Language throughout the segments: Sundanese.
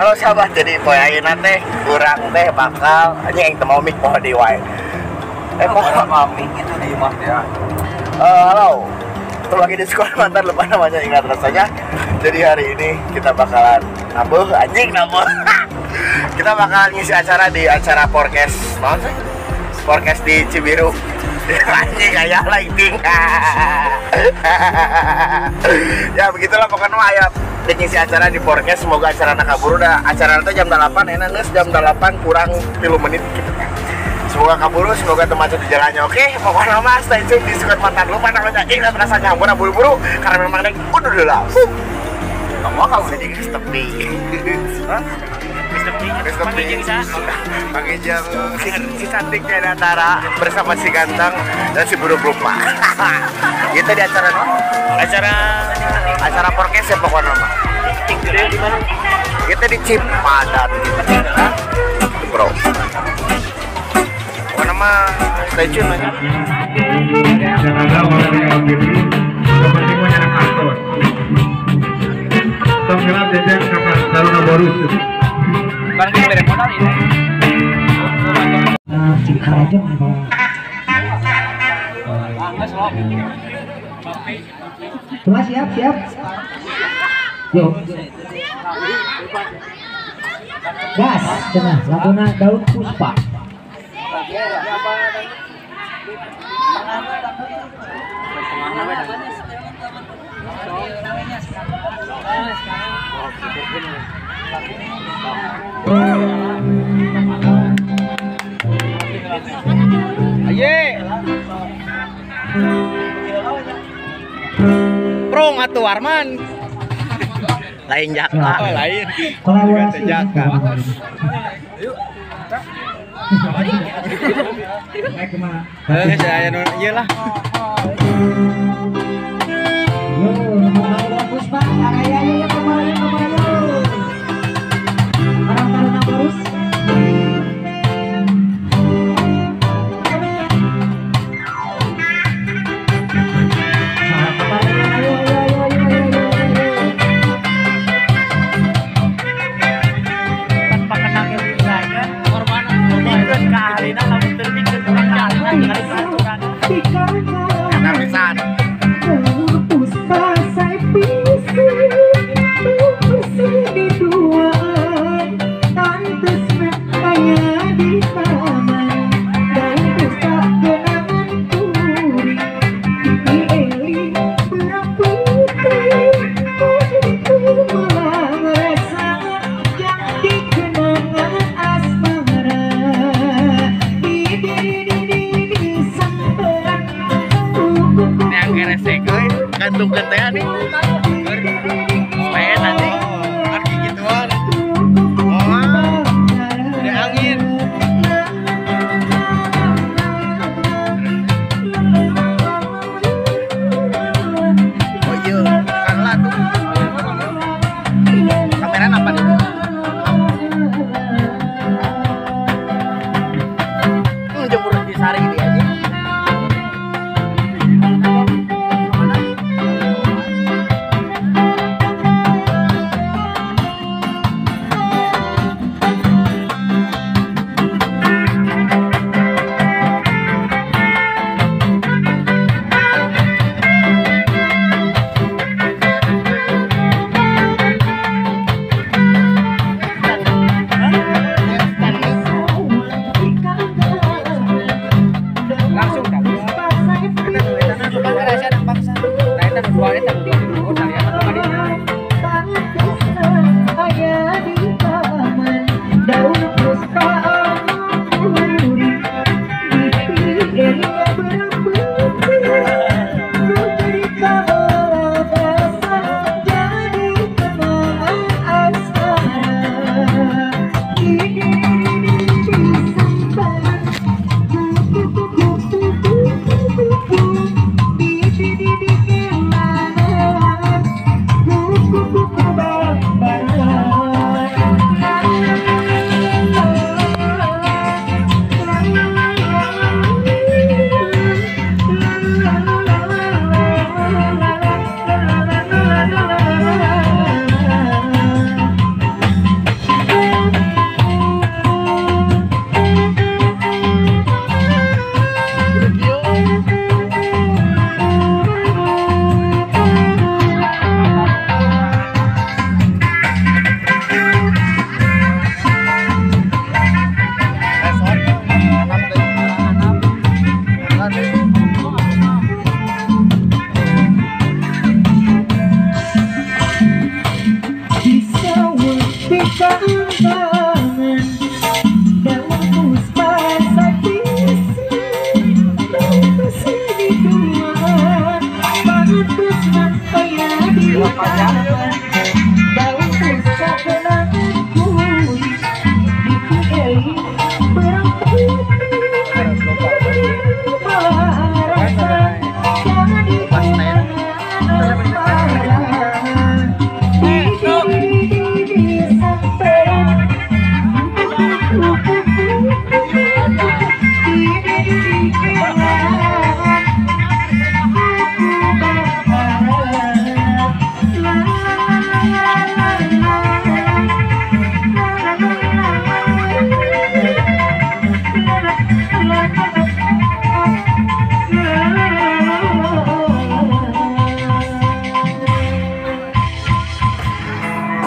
Halo sahabat, jadi poe ayeuna teh urang teh bakal anjing teu mau mik poho deui wae. Poho mau mik itu di imah ya. Halo. Ketemu lagi di sekolah mantan, lupa namanya, ingat rasanya. Jadi hari ini kita bakalan nabuh anjing nabuh. Kita bakalan ngisi acara di acara podcast. Naon sih? Podcast di Cibiru. Anjing kayak lighting. Ya begitulah pokoknya mah aya ngisi acara di podcast, semoga acara kaburu dah. Acara itu jam 8, enak geus jam 8 kurang 3 menit gitu kan. Semoga kaburu, semoga teu macet di jalannya, oke? Pokoknya mah stay tune di Squad Mantan, lupa namanya, ingat rasanya ampun buru-buru karena memang naik udah lah. Kamu kau jadi geus tepi. Hah? Panggil jam si cantiknya Datara bersama si ganteng dan si buruk lupa. Itu di acara no? Acara podcast ya pokoknya mah. Kita di Cipadat gitu. Bro. Pokoknya mah stay tune aja. Jangan ada orang yang diri, yang penting mah nyari kantor. Tong gelap jajan kapan Taruna Borus. Kan bere modal ini. Semua siap, siap. Yuk. Gas, cenah, laguna daun puspa. Aye. Prong atuh Arman. Lain jaka. Oh, lain. Kolaborasi jaka. Eh, saya nu ieu lah. Yo, Puspa, araya yo kemana kemana. Orang Taruna Borus. Gantungkeun teh nih. Main anjing. Kan gituan. Moal. Ada angin. Oh iya, kan lah tuh. Kameraan apa nih? Jemur di sari ini aja.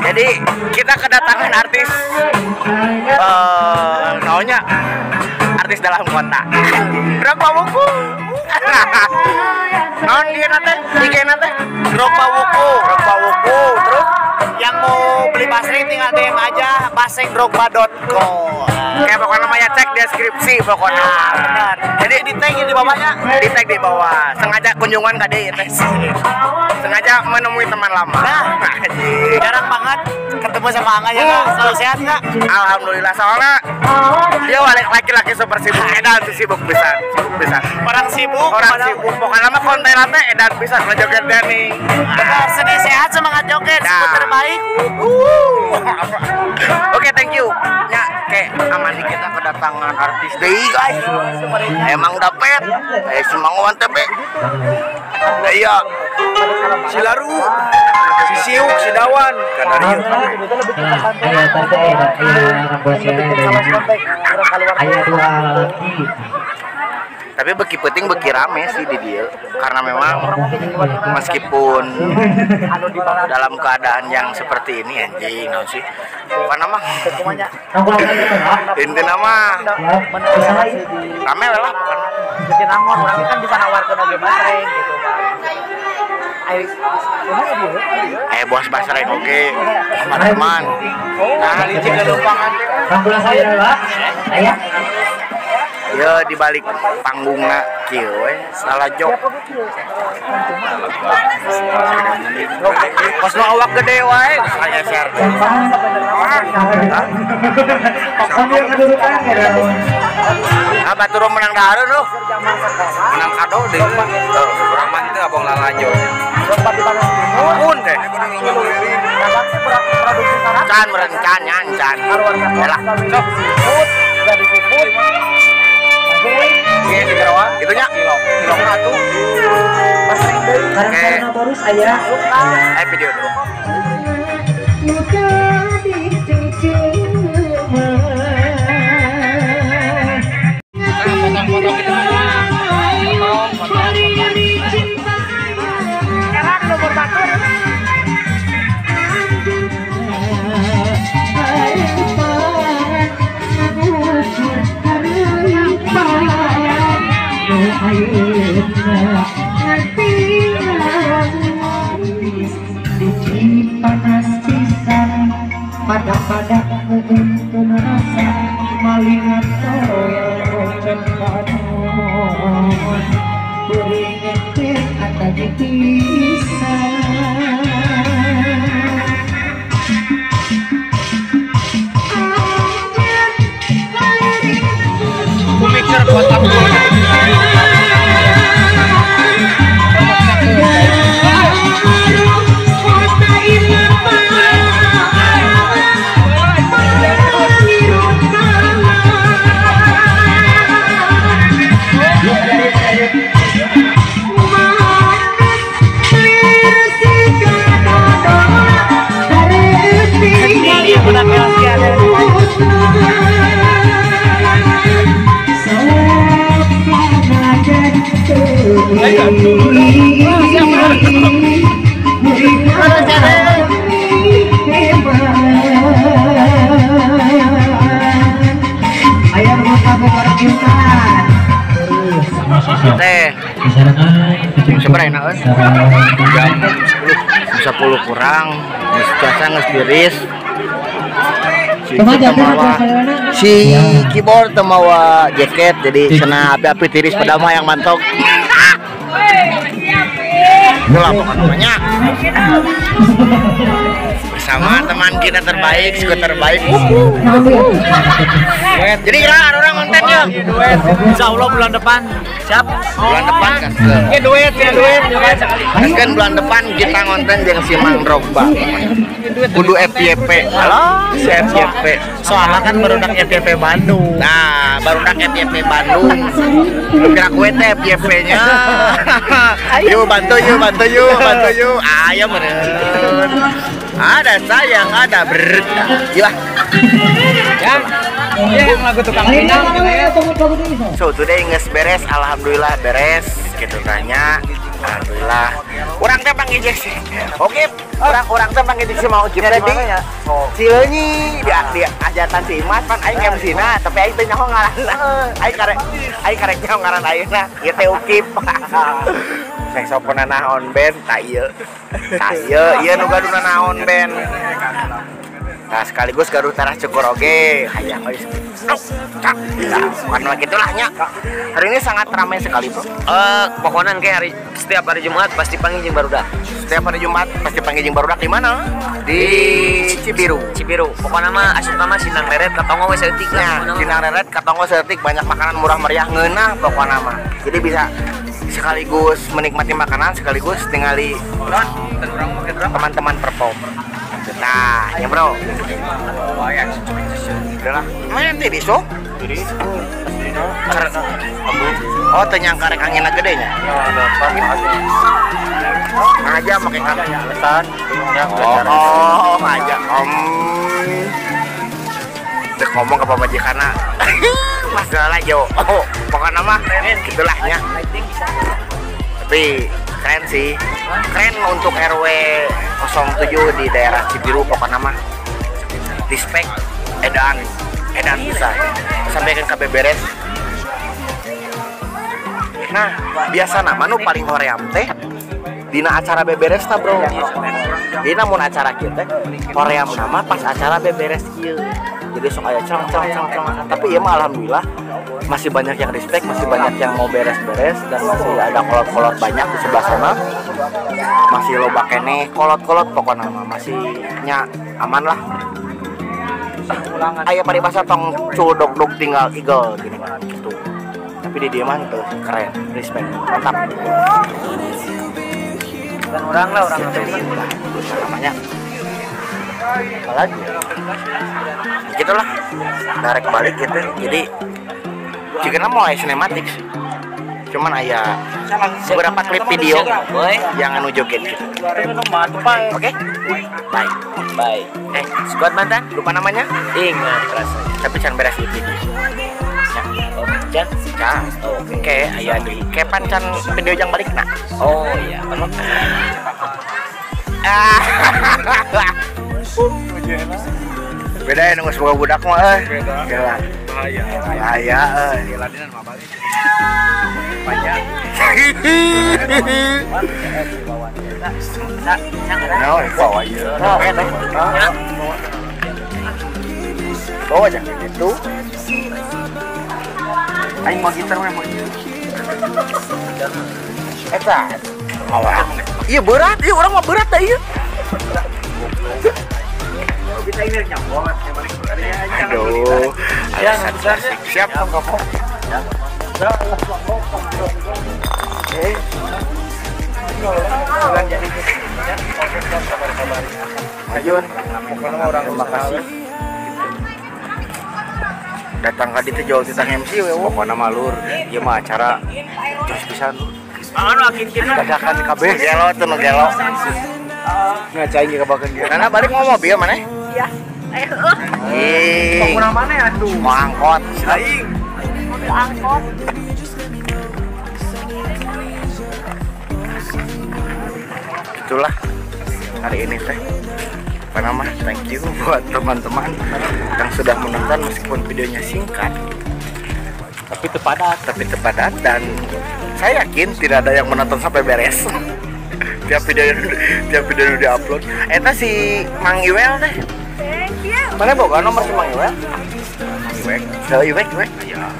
Jadi kita kedatangan artis namanya artis dalam kota. Drogba Wuku. Non dia nate, IG nate Drogba Wuku, Drogba Wuku. Terus yang mau beli basreng tinggal DM aja basrengdrogba.co. Ya pokoknya namanya cek deskripsi pokoknya. Nah, benar. Jadi di tag di bawahnya, di tag di bawah. Sengaja kunjungan ke DI teh. Sengaja menemui teman lama. Nah, jarang banget ketemu sama Angga ya, Kak. Selalu sehat nggak? Alhamdulillah, soalnya dia laki-laki super sibuk, edan sibuk bisa, sibuk bisa. Orang sibuk, orang sibuk. Pokoknya mah konten teh edan bisa joget nih. Benar, sedih sehat semangat joget, nah. Terbaik. Oke, thank you. Ya, kayak aman di kita kedatangan artis deui guys. Emang dapet. Si Mangowan TB. Nah, iya. Si Laru, si Siuk, si Dawan, kan tapi beki penting beki rame sih di dia karena memang meskipun dalam keadaan yang seperti ini anjing naon sih karena mah intinya mah rame lah bikin angon orang kan bisa nawarkan oge basreng gitu kan. Bos basreng oge teman-teman. Nah, licin lumpangan. Saya ya di balik panggungna kieu we salah jok. Pas nu awak gede wae saya share. Ah batur menang dahareun euy. Menang kado deui. Urang mah teu abong lalajo. Pun teh. Can merencan nyancan. Yalah, sok. Itunya kilo satu. Oke. Video dulu. Pada-pada untuk rasa malingan toel panon kuringet teh atau bisa. Kumikir kotak Teh seberapa enak kan? Jam 10 kurang, cuaca geus tiris. Si keyboard teu mawa jaket jadi cenah api-api tiris padahal mah yang mantok. Itulah pokoknya. Bersama teman kita terbaik, squad terbaik. Jadi kira orang konten ya. Insya Allah bulan depan. Siap. Bulan depan kan. Duit, duit. Kan bulan depan kita konten jeung si Mang Drogba. Kudu FYP. Halo, si FYP. Soalnya kan barudak FYP Bandung. Nah, barudak FYP Bandung. Kira kue teh FYP-nya. Yuk bantu yuk, bantu yuk, bantu yuk. Ayo meren. Ada sayang, ada ber. Gila. Ya. Yang lagu tukang pinang. So today nges beres, alhamdulillah beres. Gitu tanya, alhamdulillah. Urang teh panggil sih. Oke, orang teh panggil sih mau kita di Cileunyi di hajatan si Imas pan aing MC na, tapi aing teh nyaho ngaranna. Aing karek nyaho ngaran ayeuna. Ieu teh Ukip. Neng sopona naon band tak ieu. Tah ieu, ieu nu gaduhna naon band. Nah, sekaligus gaduh tarah cukur oge, hayang euy. Nah, bukan gitulah nya. Hari ini sangat ramai sekali, bro. Pokoknya kayak hari setiap hari Jumat pasti panggil jeung barudak. Setiap hari Jumat pasti panggil jeung barudak di mana? Di Cibiru. Cibiru. Pokoknya mah asup mah Sindang Reret Katonggo we saeutik lah. Sindang Reret Katonggo saeutik banyak makanan murah meriah ngeunah pokoknya mah. Jadi bisa sekaligus menikmati makanan sekaligus tingali teman-teman perform. Nah, ya bro. Udahlah. Main di so? Oh, ternyangka rek anginna gede nya. Ngaja make kan. Oh, ngaja. Om. Dek ngomong ke pamajikanna. Masalah yo. Oh, pokoknya mah gitulah nya. Tapi keren sih. Keren untuk RW 07 di daerah Cibiru pokoknya mah. Respect edan bisa sampaikan ke beberes. Nah, biasa nama nu paling hoream teh dina acara beberes ta, bro. Dina mun acara kieu teh hoream nama pas acara beberes kieu. Jadi sok aya cong cong cong cong. Tapi ieu mah alhamdulillah masih banyak yang respect, masih banyak yang mau beres-beres dan masih ada kolot-kolot banyak di sebelah sana. Masih loba keneh kolot-kolot pokoknya mah masih nya aman lah. Aya paribasa tong cudok-dok tinggal eagle gini gitu. Tapi di dia mah tuh keren, respect, mantap. Bukan orang lah, orang namanya. Apalagi gitulah, narik balik gitu. Jadi jika mau sinematik, cuman aya beberapa klip video yang anu joget gitu. Oke, bye bye. Squad mantan lupa namanya? Ingat rasanya. Tapi can beres di video. Can? Can. Oke, aya deui. Kepan can video jang balik nah. Oh iya. Beda ya nunggu semoga budak mah euy. Beda. Bahaya. Bahaya euy. Ladinan mah balik. Panjang. Nah, bawa ieu. Bawa aja gitu. Aing mau gitar mah mau ieu. Eta. Mawa. Iya berat, iya orang mah berat dah ieu. Aduh, alasan klasik. Siap, ngomong. Ayun, terima kasih. Datang ka ditu jauh titang MC we, pokona mah lur. Ieu mah acara jos pisan. Dadakan kabeh gelo teu nu gelo. Ngacain ge kabakeun ge. Karena balik mau mobil mana? Iya. Ayo. Pengguna mana ya aduh? Mau angkot. Aing. Mobil angkot. Itulah hari ini teh. Apa nama? Thank you buat teman-teman yang sudah menonton meskipun videonya singkat. Tapi terpadat. Tapi terpadat dan saya yakin tidak ada yang menonton sampai beres. Tiap video udah upload. Eta si Mang Iwel teh. Thank Mana boga nomor si Mang Iwek? Iwek. Heuh Iwek, Iwek.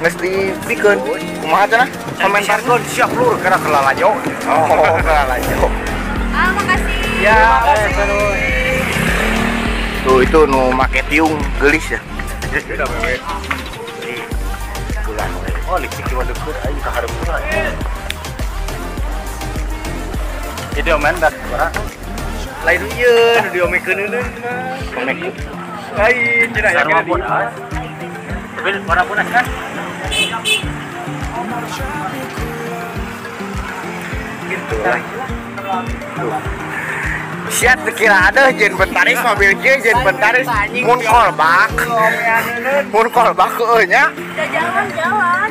Geus dibikeun. Kumaha cenah? Komentarkeun siap lur kana kelalajo. Oh, kelalajo. Ah, makasih. Ya, makasih. Tuh itu nu make tiung geulis ya. Beda wewe. Bulan. Oh, listrik cuma deukeut aing ka hareupeun. Itu omen dah. Lain ieu nu diomekeun euneun. Omekeun. Lain cenah ya kena di. Tapi warna punas kan? Gitu lah. Tuh. Siap dikira ada jeung bentaris mobil kieu jeung bentaris mun kolbak. Mun kolbak heueuh nya. Jalan-jalan.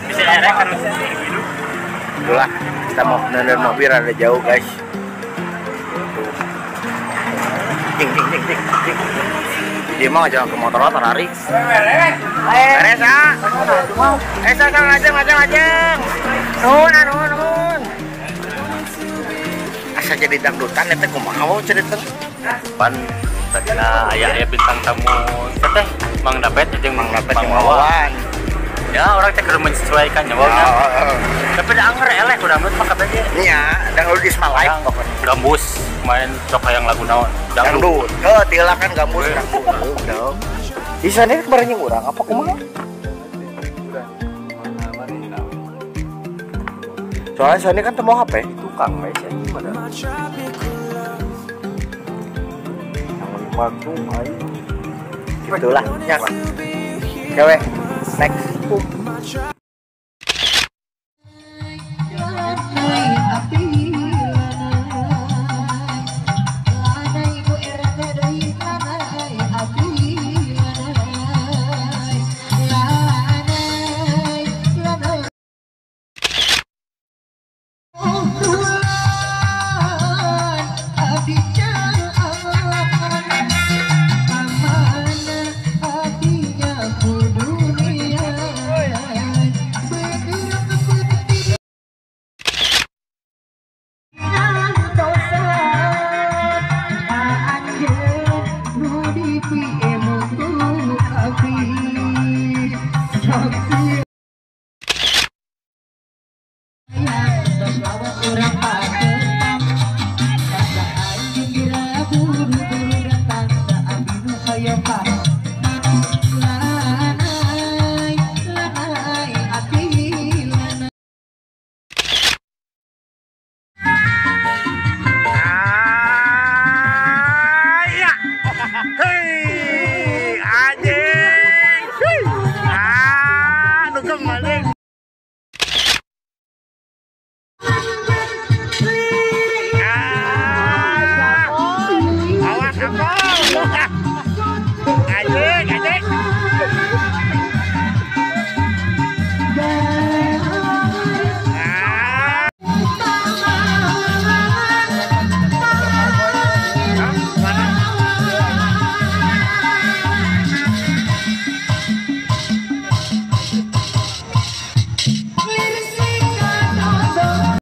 Bisa erek kan. Itulah kita mau nonton mobil rada jauh guys. Tuh. Ting ting ting ting ting. Dia mah jalan ke motor lari. Beres ah. Sa ngajeng ngajeng ngajeng. Nuhun nuhun nuhun. Asa jadi dangdutan eta kumaha we cerita. Pan tadina aya bintang tamu teh Mang Dapet jeung Mang Dapet jeung Wawan. Ya orang teh kudu menyesuaikan nya wawan. Tapi da anger eleh kudu dangdut mah kabeh ge. Nya, dangdut is my life pokoknya. Gambus main sok hayang lagu naon? Dangdut. Heuh, tila kan gambus dangdut. Di sana kemarin yang urang apa kumaha? Soalnya sana kan temu HP. Tukang guys ya gimana? Yang aing. Itulah, ya. Oke, next. Urang